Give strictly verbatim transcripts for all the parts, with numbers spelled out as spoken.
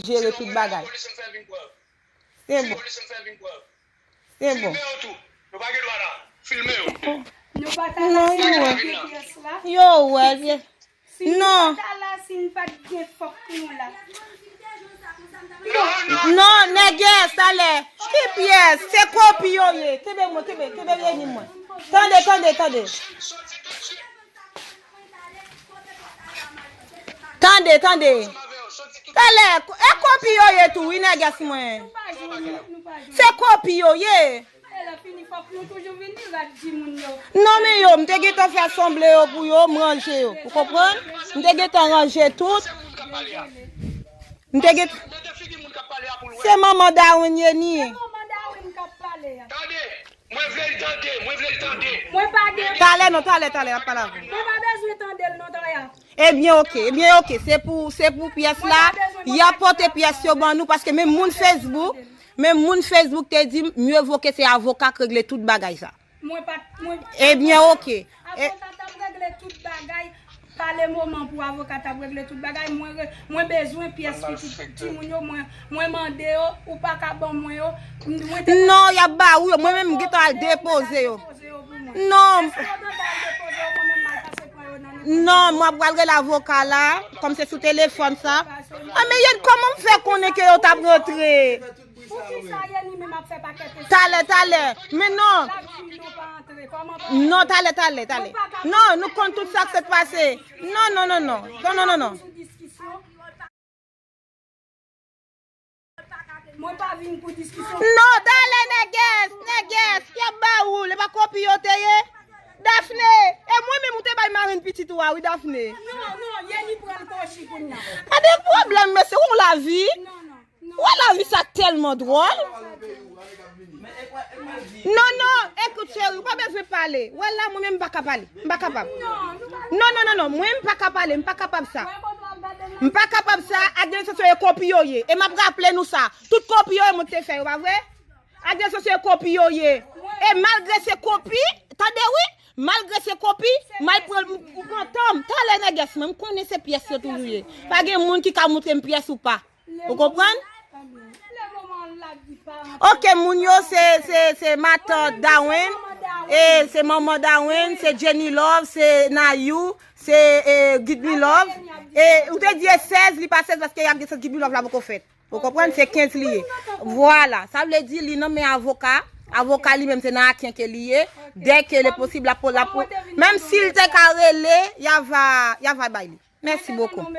jere tout bagay. Se bon. Se bon. Nou pa ta la si n pa gen pyès la. Yo wè. Si nou pa ta la si n pa t gen fòk pou nou la. Non, nègès, talè. Ki pyès? Se kopi yo ye. Kenbe mwen, kenbe, kenbe reni mwen. Tande, tande, tande. Tande, tande. Talè, e kopi yo ye tou, wi, nègès mwen. Se kopi yo ye. Non, men yo, m te gentan fè sanble yo pou yo, m ranje yo. Ou konprann? M te gentan ranje tout. M te gentan. Se manman Darwin ye ni. Mwen vle l tande, mwen vle l tande. Mwen pa gen. Talè non, talè, talè, l ap pale avè w. Mwen pa bezwen tande l non, Toya. Ebyen, oke, ebyen, oke, se pou, se pou pyès la, y ap pote pyès yo ban nou, paske menm moun Facebook, menm moun Facebook te di m, mye vo ke se avoka k regle tout bagay sa. Mwen pa t, mwen. Ebyen, oke. Avoka t ap regle tout bagay. Pa le moman pou avoka t ap regle tout bagay. Mwen re, mwen bezwen pyès pitit timoun yo, mwen, mwen mande yo, ou pa ka ban mwen yo. Mwen te. Non, y ap ba ou yo. Mwen menm, m gentan al depoze yo. Non. Èske yo gentan al depoze yo, mwen menm m al pase pran yo nan. Non, mwen pral rele avoka la, kòm se sou telefòn sa. A, men Yed, kòman m fè konnen ke yo t ap rantre? Poukisa Yeni menm ap fè pakèt espas? Talè, talè. Men non. L ap di nou pa antre. Kòman pa antre? Non, talè, talè, talè. Non, nou konn tout sa k sot pase. Non, non, non, non. Non, non, non, non. Mwen pa vin pou diskisyon. Non, talè, nègès, nègès, y ap ba ou l, e pa kopi yo te ye? Dafne, e mwen menm ou te bay marenn pitit ou a, wi, Dafne. Non, non, Yeni pran l kochi kounye a. Pa de pwoblèm, mesye, ou lavi. Non, non. Wè lavi sa tèlman dwòl. Non, non, ekout cheri, ou pa bezwen pale. Wè la, mwen menm m pa ka pale. M pa kapab. Non, non, non, non, mwen m pa ka pale, m pa kapab sa. M pa kapab sa, ak de sosyo e kopi yo ye. E m ap raple nou sa. Tout kopi yo ye, mwen te fè yo, pa vre? Ak de sosyo e kopi yo ye. E malgre se kopi, tande wi, malgre se kopi, m al pran, m pran tan m. Talè nègès mwen, m konnen se pyès yo toujou ye. Pa gen moun ki ka moutre m pyès ou pa. Ou konprann? Ok, moun yo se, se, se matant Darwin, e se manman Darwin, se Jenny Love, se Nayou, se e, Gidmi Love. E ou te di e sèz, li pa sèz paske y ap gen sèz Gidmi Love la poko fèt. Ou konprann? Se kenz li ye. Vwala, sa vle di li nan men avoka. Avoka li menm se nan aken ke li ye. Dèke le posib la pou, la pou, menm si l te ka rele, y a va, y a va bay li. Mèsi bokou. Non,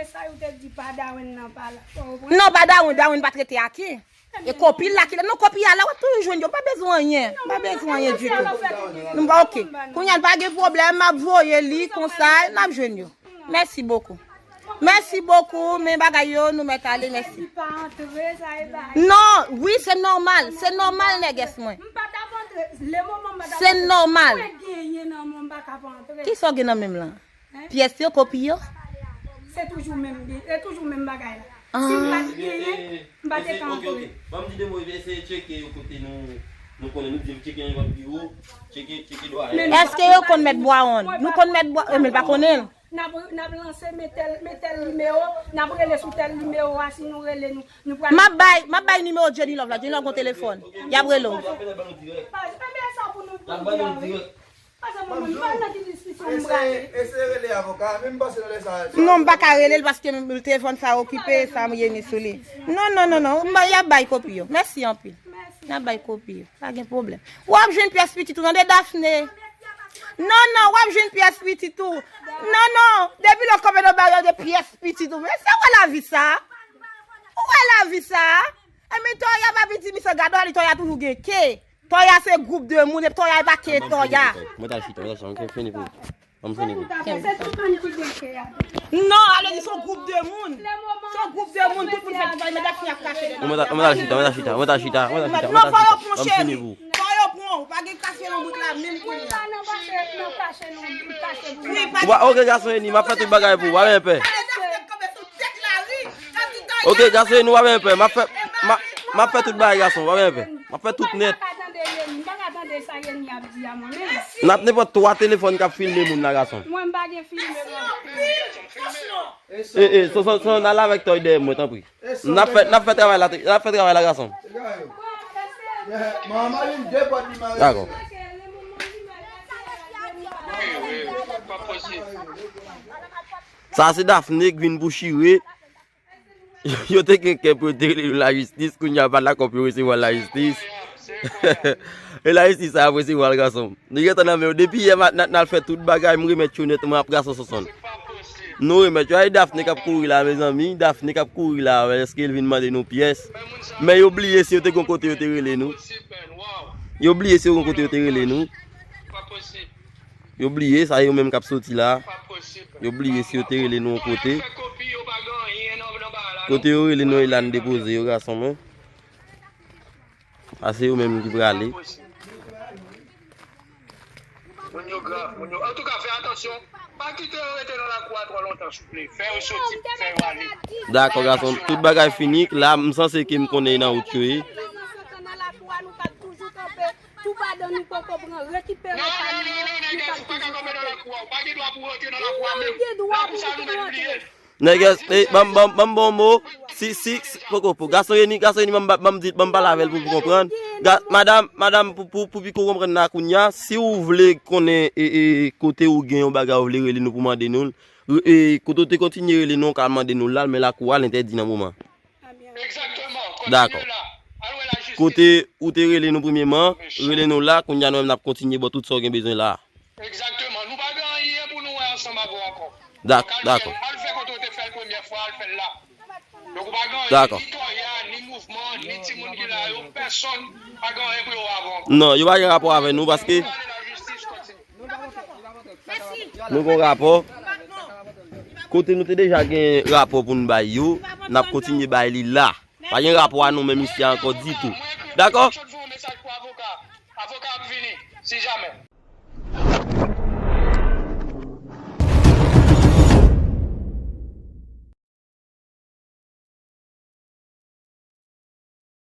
pa Darwin, Darwin pa t rete aken. E kopi l la ki la. Non, kopi a la, w ap toujou jwenn yo. M pa bezwen anyen. M pa bezwen anyen ditou. Nou pa oke. Kounye a n pa gen pwoblèm, m ap voye li konsa, n ap jwenn yo. Mèsi bokou. Mèsi bokou, men bagay yo, nou mèt ale, mèsi. Non, wi, se nòmal. Se nòmal, nègès mwen. Se nòmal. Kisa w gen nan men m lan? Pyès yo, kopi yo? Se toujou menm, e toujou menm bagay la. Si m pa t genyen, m pa te ka antre. Ban m di de mo, eseye tcheke yo kote nou, nou konnen, nou di tcheke yon lòt biwo, tcheke, tcheke dwa. Èske yo konn mèt Bwawon? Nou konn mèt Bwawon, men l pa konnen l. N ap, n ap lanse, men tèl, men tèl nimewo, n ap rele sou tèl nimewo a, si nou rele nou, nou pral. M ap bay, m ap bay nimewo Jenny Love la, Jenny Love gon telefòn. Y ap rele w. Ebyen sa pou nou, pou nou di a wi. Pase mwen menm, m pa nan ki diskisyon m prale. Eseye rele avoka a, men m panse nan lè sa a. Non, m pa ka rele l paske m, telefòn sa okipe, sa m ye ni sou li. Non, non, non, non, m ba, y ap bay kopi yo. Mèsi anpil. Mèsi. Y ap bay kopi yo. Pa gen pwoblèm. W ap jwenn pyès pitit ou, tande, Dafne. Non, non, w ap jwenn pyès pitit ou. Non, non, depi lè w kanpe nan bagay de pyès pitit ou. Men sa w wè lavi sa? Ou wè lavi sa? E men Toya pa piti, misye gade w, li Toya toujou gen ke. Toya se gwoup de moun, epi Toya e pa ke Toya. Mwen ta chita, mwen ta chita, mwen fini pou. Mwen fini pou. Non, ale di se yon gwoup de moun. Se yon gwoup de moun, tout moun fè tout bagay, men Dafne ap kache devan. Mwen ta chita, mwen ta chita, mwen ta chita, mwen ta chita. Non, fò yo pran cheri. Fò yo pran, ou pa gen kache nan bout la, menm kounye a. Wi, pa gen. Ok, gason, nou pa gen pè. M ap fè, m ap, m ap fè tout bagay, gason, pa gen pè. M ap fè tout nèt. Pa tande sa Yeni ap di a mwen menm. N ap nenpòt twa telefòn k ap filme moun la, gason. Mwen m pa gen filme mwen. E, e, Sonson, Sonson, al avèk Toy dèyè mwen, tanpri. N ap fè, n ap fè travay la, n ap fè travay la, gason. Dakò. Sa se Daphné k vin pou chire. Yo te gen kè pou yo te rele yo lajistis, kounye a pa dakò pou yo resevwa lajistis. E lajistis sa ap resevwa l, gason. Li gentan nan men yo. Depi yè maten n al fè tout bagay, m remèt yo nètman ap gason Sonson. Nou remèt yo. Ay, Daphné k ap kouri la, mezanmi. Daphné k ap kouri la, èske l vin mande nou pyès? Men yo bliye si yo te gon kote yo te rele nou. Yo bliye si yo gon kote yo te rele nou. Yo bliye, sa yo menm k ap soti la. Yo bliye si yo te rele nou yon kote. Kote yo rele nou e la n depoze yo, gason mwen. A se yo menm ki prale. Moun yo grav, moun yo. Antouka, fè atansyon. Pa kite yo rete nan lakou a twò lontan, souple. Fè yo soti, fè yo ale. Dakò, gason. Tout bagay fini. La, m sanse ke m konnen e nan wout yo ye. Toupadan nou poko pran, rekipere pa nou yo, nou pa toujou kanpe. Ou gen dwa pou ou te rantre. Nègès, eh, ban m, ban m, ban m bon mo. Si, si, si, poko, poko. Gason Yeni, gason Yeni, ban m, ban m di, ban m pale avè l pou, pou konprann. Ga-, madanm, madanm, pou, pou, pou piko konprann la kounye a, si w vle konnen, e, e, kote ou gen yon bagay ou vle rele nou pou mande nou l, e, kote w te kontinye rele nou, w ka mande nou l la, men lakou a l entèdi nan moman. Dakò. Kote ou te rele nou premyeman, rele nou la, kounye a nou menm n ap kontinye ba w tout sa w gen bezwen la. Egzakteman. Nou pa gen anyen pou nou wè ansanm avè w ankò. Dak-, dakò. Al fè kote w te fè l premyè fwa, al fè l la. Donk ou pa gen anyen, ni Toya, ni mouvman, ni timoun ki la yo, pèsonn pa gen anyen pou yo wè avè w ankò. Non, yo pa gen rapò avè nou paske nou gon rapò. Kote nou te deja gen rapò pou n bay yo, n ap kontinye bay li la. Pa gen rapò a nou menm isi a ankò ditou. Dakò? Avoka ap vini, si jamè.